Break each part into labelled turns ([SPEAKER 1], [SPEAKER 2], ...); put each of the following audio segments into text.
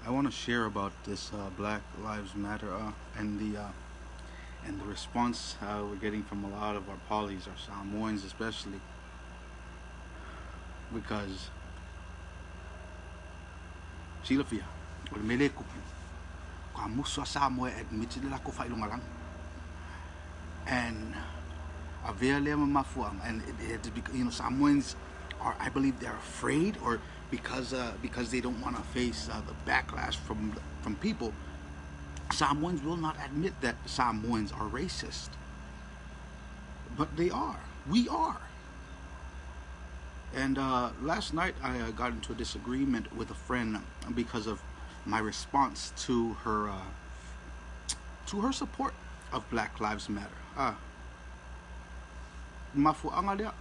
[SPEAKER 1] I want to share about this Black Lives Matter and the response we're getting from a lot of our pollies, our Samoans especially, because silafia o le mele kupu ka musu a Samoa e admit le lako whailonga. And avea lea mamafuanga, and it, you know, Samoans are, I believe they're afraid, or because they don't want to face the backlash from people. Samoans will not admit that Samoans are racist, but they are. We are. And last night I got into a disagreement with a friend because of my response to her support of Black Lives Matter. Mafuanga lea.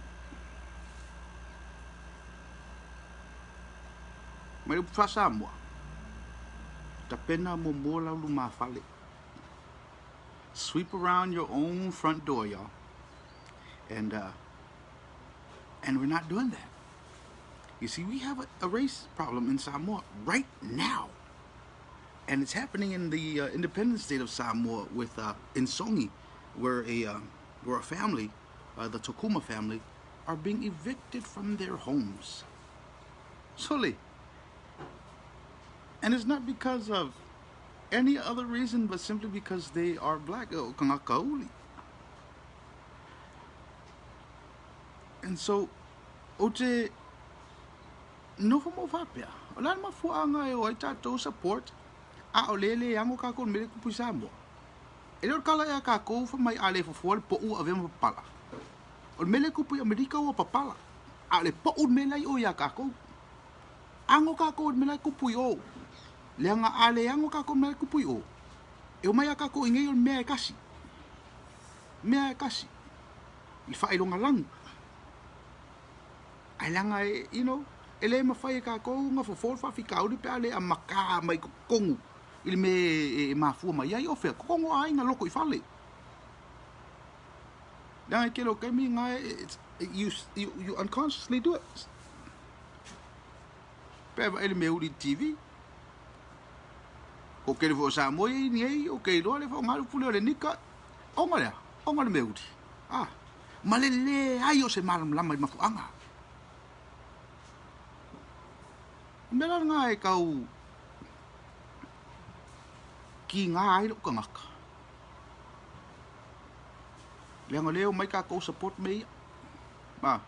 [SPEAKER 1] Mai upu Samoa. Tapena mo la luma fale. Sweep around your own front door, y'all. And we're not doing that. You see, we have a race problem in Samoa right now. And it's happening in the independent state of Samoa with in Songi, where a family, the Tokuma family, are being evicted from their homes. Solely. And it's not because of any other reason, but simply because they are black. And so, ote nofo mo whapea. O lana mafuanga e o ai tātou support a o lele ango kākou mele kupu Samoa. E leo kala ea kākou wha mai a le fofua le po'u a vema papala. O le mele kupu i Amerika ua papala. A le po'u mele ai o ia kākou. Ango kākou mele kupu i o. Leanga a le ango kākou mele kupu i o. E o mai a kākou i ngei o le mea e kasi. Mea e kasi. I whailonga langu. Ai langa e, you know, e le mawhai e kākou ngā fofo whawhikauri pe a le a maka mai kongu. I le me e mafua mai ai o whea. Kongo ai ngā loko i whale. Langa e kelo kaimi ngā you unconsciously do it. Pe va ele me uri TV. Ko kere fo Samoa i ni ei o kei loa le fo ngaru pule o le nika. Onga lea, onga le me uri. Ah, malele ai o se malam lama i mafuanga. Mela ngā e kau ki ngā ai lo kangaka. Leanga leo mai kākou support me ia. Ma,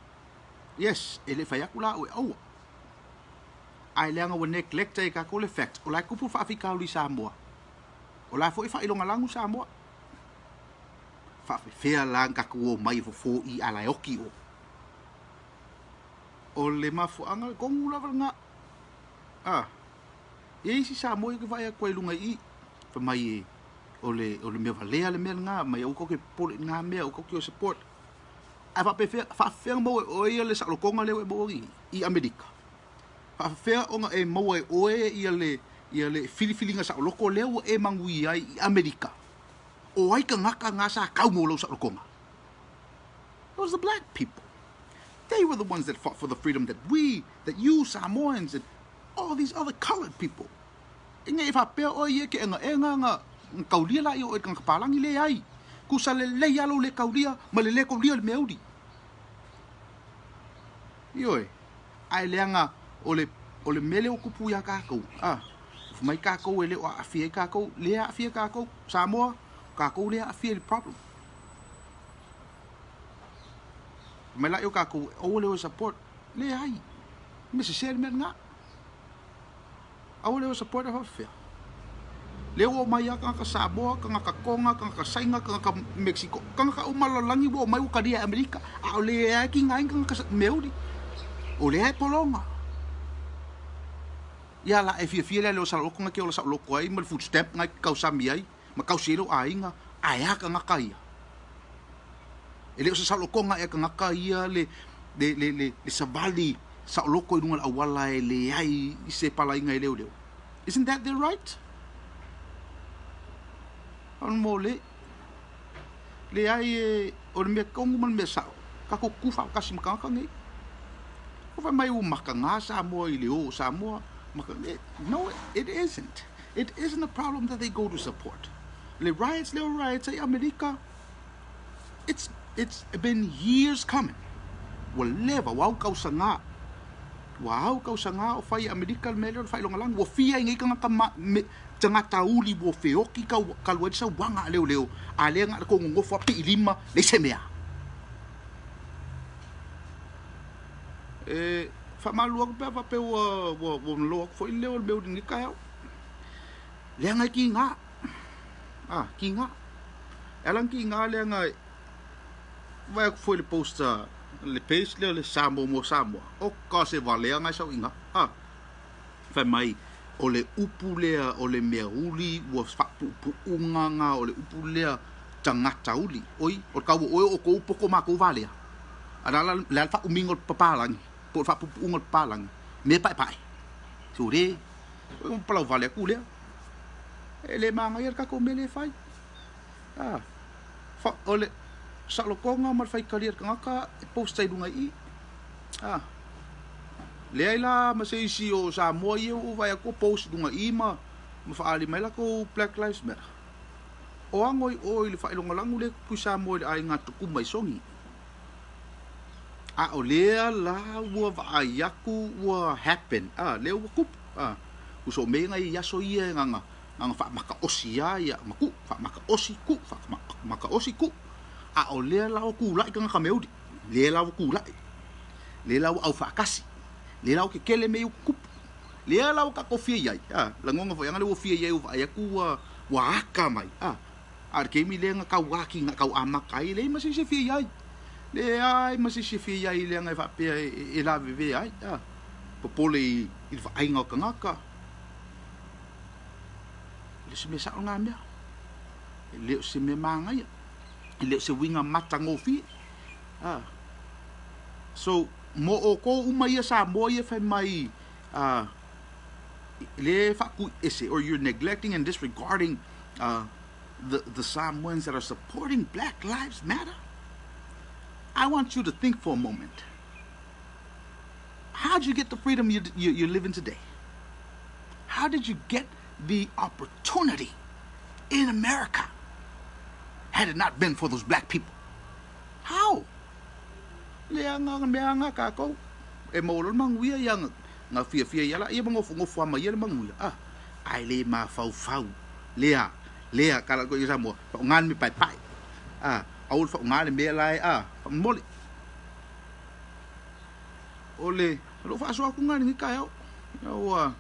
[SPEAKER 1] yes, e le whai aku la ue aua. Ai leanga ua neglect e kākou le fact. O lai kupu whaafikauri Samoa. O lai fo i whailonga langu Samoa. Whaafewhea la ngaku o mai fofo i ala e oki o. O le mafuanga kongu lava ngā. Ah, e isi Samoa i ke whaia koe lunga i. Fa mai e o le mea valea le mea ngā. Mai au koke pole ngā mea o koke o support. Ai whaafewhea mau e oe le salokonga leo e mau i Amerika. Whaafewhea onga e mau e oe ia le filifilinga saloko leo e mangui ai i Amerika. O ai ka ngaka ngā sa kau mō lau salokonga. It was the black people. They were the ones that fought for the freedom that we, that you Samoans and all these other colored people. Inga e whapea o ia ke enga enga nga kaulia la i o e kanga palangi le ai. Kusa le lei alo le kaulia ma le le kaulia le meauri. Ioi, ai leanga o le mele o kupu ia kākou. Ah, mai kākou e le o afia i kākou, le afia kākou, Samoa, kākou le afia i le problem. Mai la i o kākou, o le o support, le ai, me se se mea ngā. Au le o support a whawhea. Le o mai a kangaka Samoa, kangaka Konga, kangaka Sainga, kangaka Mexico, kangaka umalolangi o mai ukaria Amerika. A o le ai ki ngai kangaka meuri. O le ai polonga. Ia la e fia fia le o saloko nga ke o la saloko ai ma le food stamp ngai kau sami ai, ma kau sielo ai nga ai a kangaka ia. E le o sa saloko nga e kangaka ia le savali saloko i lunga awala e le ai i se pala inga e leo leo. Isn't that their right? On mo le le ai e o le mea kongu ma le mea sao. Kako kufa kasi makanga ngi. O fa mai u maka ngā Samoa i le o Samoa ma No, it isn't. It isn't a problem that they go to support. Le riots leo riots ai Amerika, it's been years coming. Ua leva, ua au kausaga, ua au kausaga o fai e Amerika le mea lea o le faailogalanu. Ua fia i nei tagata ma, me, tagata uli ua feoki kau, kalu ai le sauaga a leoleo, a lea na o le tou nonofo lava pii lima, leai se mea. E faamalulu atu pe a faapea ua, ua, ua loa atu foi le leo o le mea uli i lenei taeao. Leaga e tiga. Ah, tiga. E ala ona tiga leaga e vaai atu foi i le post a le page lea o le Samoa mo Samoa. Oka se valeaga e sau i ina. Ah, fai mai o le upu lea o le mea uli ua faapuupuuga ga o le upu lea tagata uli. Oi, o le tau o oe o outou poto matou valea. A le a le faaumiga o le papalagi po o le faapuupuuga o le papalagi? Mea paepae. Sole. Ua palau vale atu lea. E le manaia le tatou mea lea e fai. A, fa, o le saolotoga ma le faitalia i le tagata e post ai i luga i i. A, leai la ma se isi o Samoa ia ua ou vaai atu ua post i luga i i ma, ma faaali mai latou Black Lives Matter. O ago i o i le faailogalanu lea e tupu i Samoa i le aiga Tukuma i Sogi. A o lea la ua vaai atu ua happen, a, lea ua tupu, a, uso mea ia i aso ia e gana, gana faamataosi a ia ma tuu, faamataosi, tuu, faamataosi, tuu. A o lea la ua tulai tagata meauli, lea la ua tulai, lea la ua aufaatasi, lea la ua tetele mea ia ua tutupu, lea la ua tatou fia i ai, a, lagona foi aga lea ua fia i ai ua vaai atu ua, ua aka mai, a. A o le taimi lea na tau ati na tau amata ai, e leai ma se isi e fia i ai. Leai ma se isi e fia i ai leaga e faapea e lavevea ai, a. Popole i le vaaiga o tagata. E le o se mea sao lena mea. E le o se mea manaia. E le o se uiga matagofie. A. So, mo outou uma ia Samoa ia fai mai, a, le faatuiese, or you're neglecting and disregarding the Samoans that are supporting Black Lives Matter, I want you to think for a moment. How'd you get the freedom you're living today? How did you get the opportunity in America had it not been for those black people? How? Leaga mea aga kākou. E maua loa le manuia ia na fiafia ia la ia magofogofoa mai ia le manuia. Ah, ae le mafaufau. Lea, lea, kala ko ia Samoa, faaaoga le mea paepae. Ah, aua le faaaoga le mea la e, ah, faamolemole. O le, o lou faasoa atu lena i lenei taeao. Ua,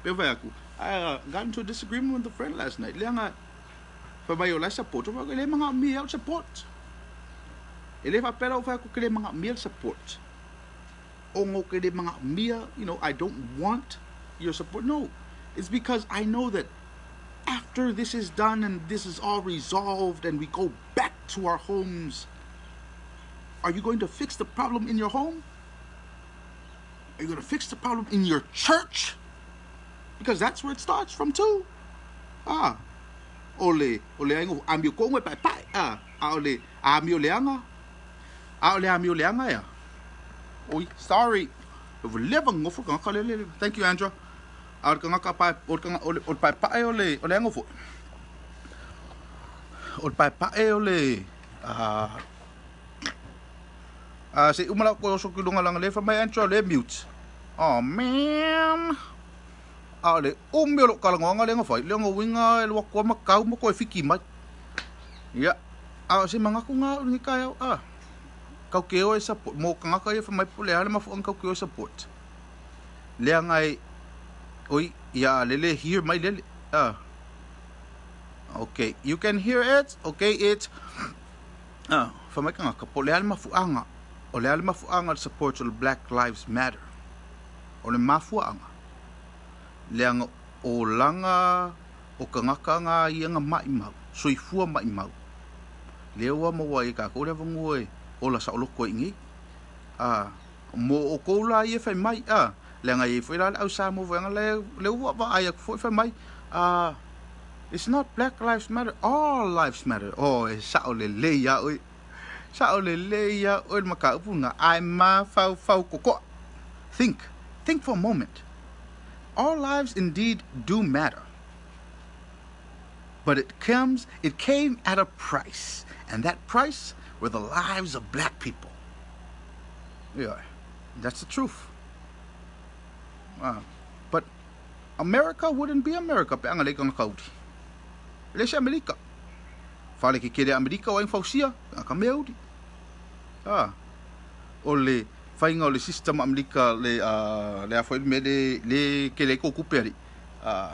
[SPEAKER 1] pei ona fai atu, I got into a disagreement with a friend last night. Leaga, fai mai o la e support. Ou fai atu, e le manaomia e au le support. E le faapea la ua fai atu ou te le manaomia le support. Ona ou te le manaomia, you know, I don't want your support. No, it's because I know that after this is done and this is all resolved and we go back to our homes, are you going to fix the problem in your home? Are you going to fix the problem in your church? Because that's where it starts from too. Ah, o le, o le aiga amio koʻu e paepae. Ah, a o le amio leaga, a o le amio leaga ea. Oi, sorry. Ua leva nofo le tagata lele. Thank you, Andrew. A o le tagata pae, o le tagata, o le, o le paepae o le, o le aiga foi. O le paepae o le, ah, ah, se i uma la ou toe oso atu i luga leaga o lea e fai mai Andrew o lea e mute. Oh man. A o le umi o lou talanoaga lea na fai, lea na uiga e alu atu lava ma tau ma toe fiki mai. Ia, a o se manatu na au i lenei taeao, a, kau te o e support, mo tagata ia fai mai po o le a le mafuaaga kau te o e support. Leaga e, oi, ia a lele hear mai lele, a. Okay, you can hear it, okay, it, a, fai mai tagata, po o le a le mafuaaga, o le a le mafuaaga o le support o le Black Lives Matter. O le mafuaaga, leaga o laga o tagata ga ia na maʻimau, soifua maʻimau, lea ua maua ai e kākou le avanoa e ola saoloto ai i nei. A, mo ʻoukou la ia fai mai, a, leaga e i ai foi la le au Samoa vaega lea, lea ua vaai atu foi fai mai, a, it's not Black Lives Matter, all lives matter. Oh, e sao lelei iā ʻoe. Sao lelei iā ʻoe le mataupu lena, ae mafaufau kokoʻa. Think, think for a moment. All lives indeed do matter. But it comes, it came at a price. And that price were the lives of black people. Yeah, that's the truth. Uh, but America wouldn't be America pe anga le kanga kauri. Le se Amerika. Fale ke kere Amerika o fausia, ka mea uri. Ah, o le faiga o le system Amerika le uh, le a foi me le le kele ko kupe ari. Uh,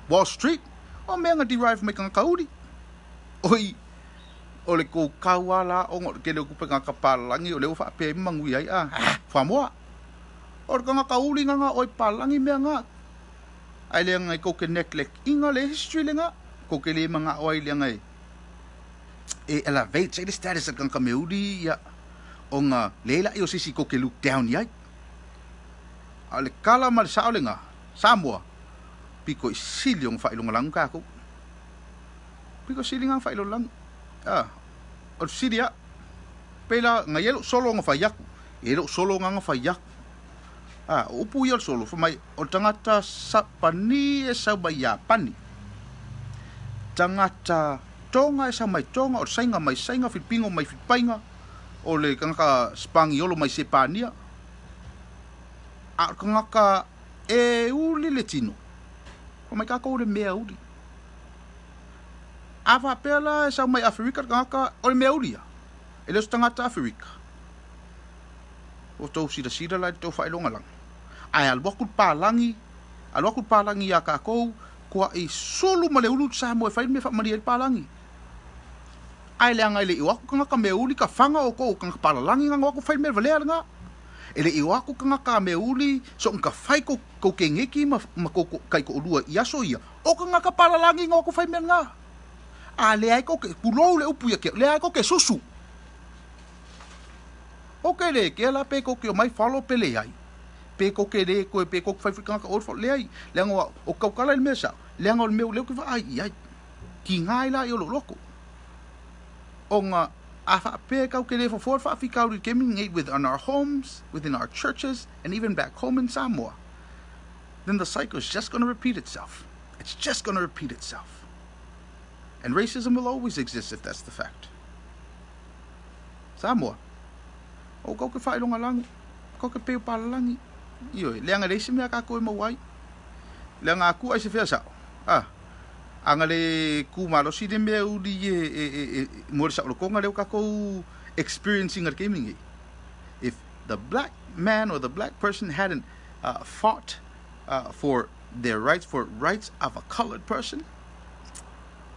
[SPEAKER 1] Wall Street, o mea nga derive mai kanga kauri. Oi, o le kou kau ala o ngo kele kupe nga kapalangi o le o faapea i mangui ai a ah, whamoa. O le kanga kauri nga nga oi palangi mea nga. Ai le ngai ko ke neglect inga le history le nga. Ko ke le manga oi le ngai e elevate le status a kanga meuri ia o nga le la i o sisi ko ke look down iai. A le kala ma le sao le nga Samoa piko i sili o nga whailonga langu kākou. Piko sili nga whailonga langu. Ah, o sili a. Pela nga ielo solo nga whai aku. E solo nga nga whai aku. Ah, o upu ia o solo. Whamai, o tangata sapani e sau mai Iapani. Tangata Tonga e sau mai Tonga, o sainga mai sainga, Filipingo mai Filipainga, o le kangaka Spangiolo mai Sepania. A o kangaka e uli le tino. Whamai kākou le mea uli. A whapea la e sau mai Awherika le kangaka o le mea uli ia. E le o se tangata Awherika. O tou silasila la i le tou faailogalanga. Ae alu atu le palagi, alu atu le palagi ia kākou, kua i sulu ma le ulu Samoa e fai le mea faamalie ai le palagi. Ae leaga e le i o atu kangaka mea uli ka faga o kou kangaka palalagi nga o atu fai le mea valea lena. E le i o atu kangaka mea uli so ka fai kou kou kegeki ma ma kou kaikoolua i aso ia, o kangaka palalagi nga o atu fai mea lena. A leai kou ke, pulou le upu ia ke, leai kou ke susu. O ke le kea la pe kou ke omai follow pe leai. Pe kou ke le koe pe kou ke fai fai kangaka oi follow leai. Leaga o o kaukala i le mea sao. Leaga o le mea o lea ou ke vaai i ai. Ki nga ai la i o lou loko. O nga a faapea kau ke le fofoa le faafitauli ke mingate within our homes, within our churches and even back home in Samoa. Then the cycle is just gonna repeat itself. It's just gonna repeat itself. And racism will always exist if that's the fact. Samoa. O kau ke whailonga langu, kau ke peo palalangi. Ioe, leaga le isi mea kākou e maua ai. Leaga aku ai se fea sao. Ah, anga le ku malosi le mea uli e, e, e, e, mo le saolokonga leo kākou experiencing a le gaming e. If the black man or the black person hadn't uh, fought uh, for their rights, for rights of a colored person,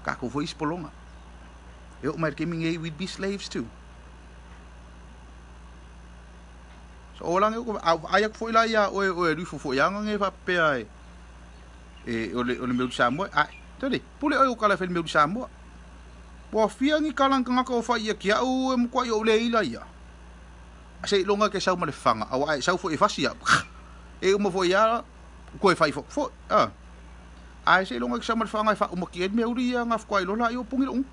[SPEAKER 1] kākou foi isi polonga. E oo mai le gaming e, we'd be slaves too. So o lange ko ai aku foi la ia oe oe ruifo foi anga nge faapea e e o le o le meu Samoa ai tole pule oe o kala fe meu Samoa ua fia ni kala kangaka o fai ia ki au e mokua i o le ila ia se longa ke sau ma le fanga au ai sau foi e fasi ia e uma foi ia koe fai fo fo ah ai se longa ke sau ma le fanga e fa uma ki e me uri ia ngaf kwai lola i o pungi lo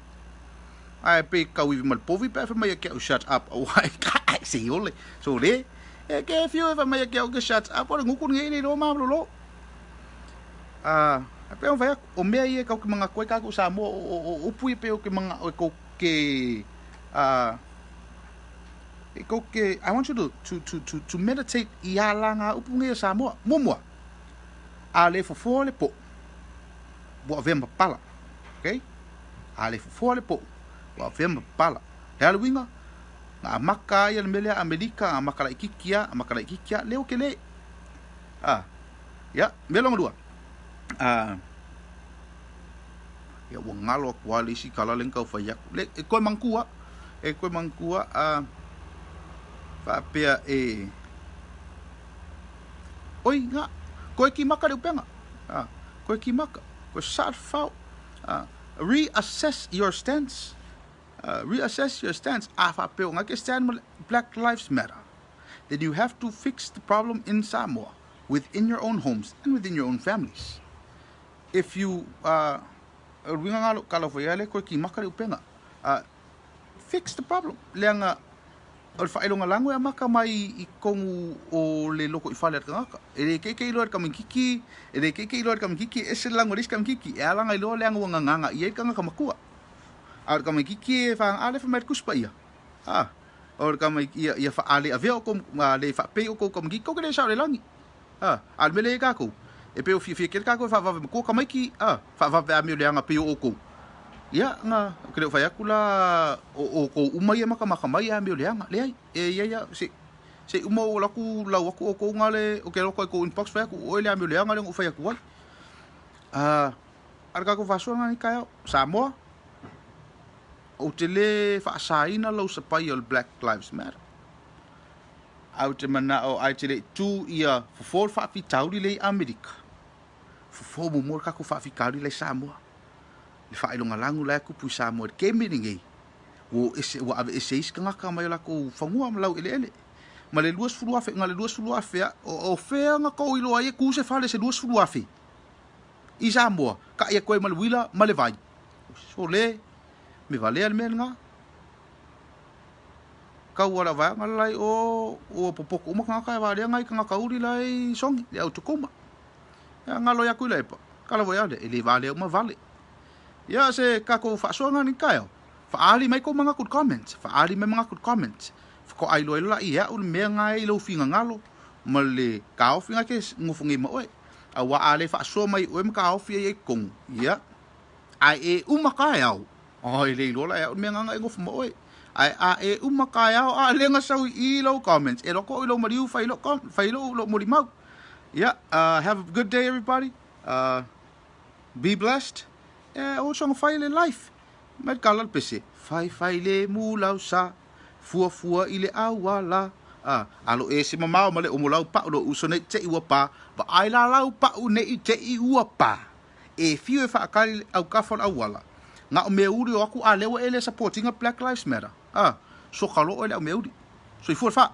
[SPEAKER 1] Ae pe kau iwi ma le povi pe a fai mai ia ke au shut up auai ai se ole so le e ke fiu e fai mai ia ke au ke shut up o le nguku ni le lo ma lo lo a a pe o vai o mea ia kau ke manga koe ka ko Samoa o o o upu ia pe o ke manga o ko ke a e ko ke I want you to to to to to meditate i a la ngā upu nge Samoa muamua a le fofoa le po ua avea ma pala okay A le fofoa le poʻu, ua avea ma pala. He ala uiga, na amaka ai le mele a Amerika, amaka laitiiti a, amaka laitiiti a, leo ke le. A, ia, mea lona lua. A, ia, ua galo aku lava le isi tala lea na tau fai atu. Le, e toe manatua, e toe manatua, a, faapea e, oi, na, koe kimaka le upega. A, koe kimaka, koe sa le fao. A, Reassess your stance Reassess your stance A faapea o nga ke stand ma le Black Lives Matter then you have to fix the problem in Samoa within your own homes and within your own families if you uh, uiga nga lo kala foi ale koe ki maka le upega uh, fix the problem leaga O le faailogalanu e amata mai i totonu o le lotoifale a le tagata. E le teitei loa i le tamaititi, e le teitei loa i le tamaititi e ese le lanu e le isi tamaititi. E ala ona iloa leaga ua gagaga i ai le tagata matua. A o le tamaititi e faga, a lea e fai mai le Tusi Paia, a, o le tamaititi, ia, ia faale-avea outou, a le faapei outou tamaititi, tou te le sao i le lagi. A, a o le mea lea e i ai tatou, e pei ua fiafia tele tatou e faavave matua tamaiti, a, faavave amio leaga pei o outou. Ia, na, ou te le o fai atu la o outou uma ia e matamata mai e amio leaga. Leai, e i ai lava, se, se i uma ou alu atu lau atu outou na le, ou te alu atu lava i tou inbox fai atu, o oe le amio leaga lea na ou fai atu ai. A, a o le tatou faasoa lena i lenei taeao. Samoa, ou te le faasaina lau sapaia o le Black Lives Matter. Ae ou te manao ae te le i tu ia fofo le faafitauli lea i Amerika, fofo muamua le tatou faafitauli la i Samoa. Le faailogalanu la e tupu i Samoa i le kemi lenei, ua o ese, ua aveese ai isi tagata mai o latou fanua ma laueleele. Ma le 20,000, na le 20,000 a, o, o fea na tou iloa ai e tu se fale se 20,000 i Samoa, kai atu ai ma le uila ma le vai. Sole, me valea le mea lena. Kau ala vaega la i o, ua popoto uma tagata e valea nai tagata uli la i Songi, le au Tacoma. Ia, galo ia Tuilaepa, kala foi ale, e le valea uma vale. Ia, se tatou faasoaga ni taeao, faaali mai kou manatu i le comment, faaali mai manatu i le comment. Faatoa iloa ai loa e au le mea na e i lou finagalo ma le taofi na e te nofo nei ma oe. Aua a le faasoa mai oe ma taofi ai i totonu, ia, ae e uma taeao, Oh, e le iloa la e au le mea gana e nofo ma oe. Ae a e uma taeao a le na sau i i lou comments, e loko i lou maliu fai lou, fai lou, lou molimau. Yeah, have a good day everybody. Be blessed. Eh, o soga fai le life. Mai le kala le pese. Fai fai le mu lau sa. Fua fua i le auala. Ah, alo e se mamao ma le omo lau pa'u lo uso nei te i ua pa. Vaai la lau pa'u nei te i ua pa. E fiu e faakali le aukafa o le auala. Na o meauli o aku a lea ua e le support ina Black Lives Matter. Ah, soka loa oe le au meauli. Soifua le fa.